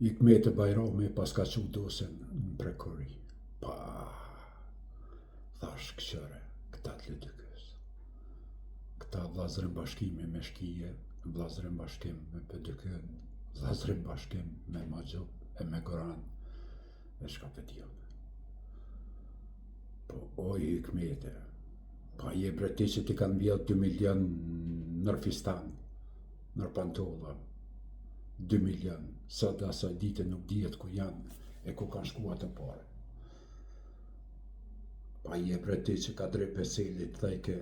Hykmete Bajrami paska çu dosjen në prokurori. Pa, thash këqyre, këta të LDK-s. Këta vllazërim bashkimi me shkije, vllazërim bashkim me PDK, vllazërim bashkim me Magjup e me Goran, e shka për djone. Po, oj Hykmete, pa je bre ti që t'i kanë vjedh 2 milion nër fistan, nër pantolla, 2 milion, sot asaj dite nuk dihet ku janë e ku kanë shku ato pare. Pa je bre ti që Kadri Veselit thejke,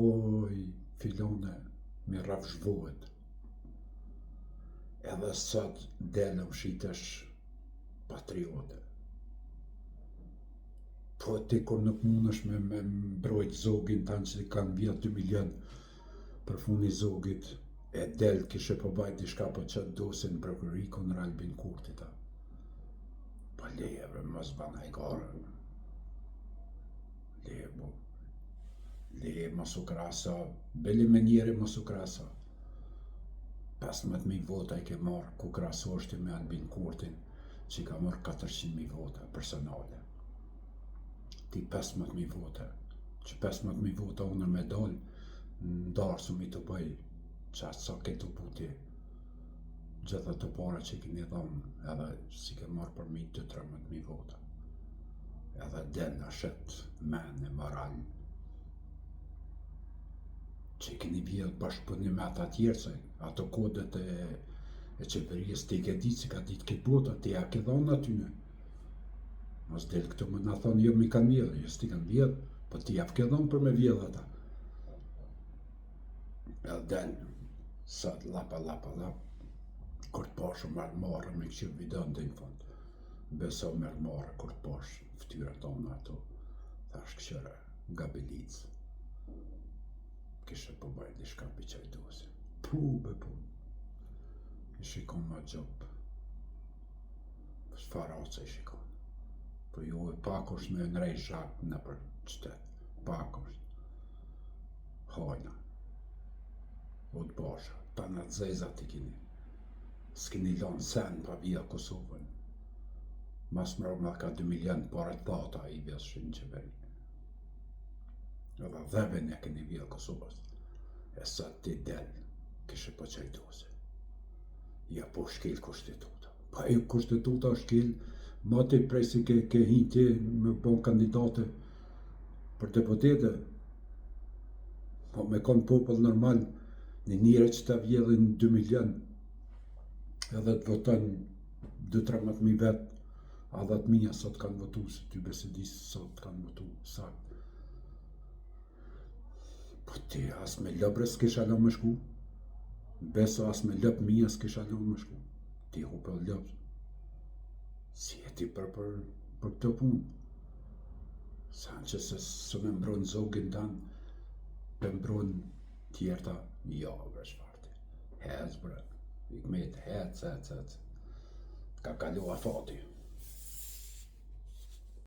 oj, filone, mi rrafsh vohet. Edhe sot del e shitesh patriote. Po ti kur nuk mundesh me, me mbrojt zogin tanë që kanë vjedh 2 milion për funi zogit, e del kishe po baj diçka po çon dosjen në prokurori kundër Albin Kurtit a. Po leje bre, mos ban hajgare. Leje bo. Leje mos u krahaso, bile me njeri mos u krahaso. 15.000 vota i ke marrë, ku krahasohesh ti me Albin Kurtin, që i ka marrë 400.000 vota personale. Ti 15.000 vota, që 15.000 vota unë me dal, ndarë së mi të bëj, që atë sa ke të buti, gjithë ato para që i keni dhënë, edhe si ke marrë për mi 2-13.000 vota. Edhe del na shet men e moral, që i keni vjedh bashkëpunim me ata tjerë, se ato kodet e, e qeverisë ti ke ditë, si ka ditë këtë bota, ti ja ke dhënë atyne. Mos del këtu më na thonë, jo mi kanë vjedh, jo s'ti kanë vjedh, po ti ja ke dhënë për me vjedh ata. Edhe del, sot lapa, lapa, lapa, kur të pashë merr marre me këqyr videon deri në fund. Beso merr marre kur të pashë fytyrat tona ato, thash këqyre, gabelicë. Kishe po baj diçka për qaj dosje. Pu, be pu. I shikon ma gjop. Çfarë ace i shikon. Po ju e pak është me ndrej zhak në për qytet. Pak është. Hajna. O të basha, ta në të zezat i kini. S'kini lanë sen pa vjedh Kosovën. Mas mrama ka 2 milion pare të thata i vjedhshin në qeveri. Edhe dheve ne keni vjedh Kosovës. E sot ti del, kishe po çoj dosje. Ja po shkel kushtetuta. Pa e kushtetuta shkel, mati prej si ke, ke hin ti me bon kandidate për deputete. Po me kon popull normal, një njëre që ta vjedhin 2 milion, edhe të voton 2-13 mijë vet, a 10 mijë sot kanë votu, se ty besë di sot kanë votu, sakt. Po ti as me lopë s'kisha lënë me shku. Beso as me lopë mija s'kisha lënë me shku. Ti hupe edhe lopë. Si e ti për, për, për këtë punë? Sa në që se së me mbron zogin tanë, për mbron tjerta, jo, bre çfarë ti. Hec, bre, Hykmet, hec, hec, hec. Ka kalu afati.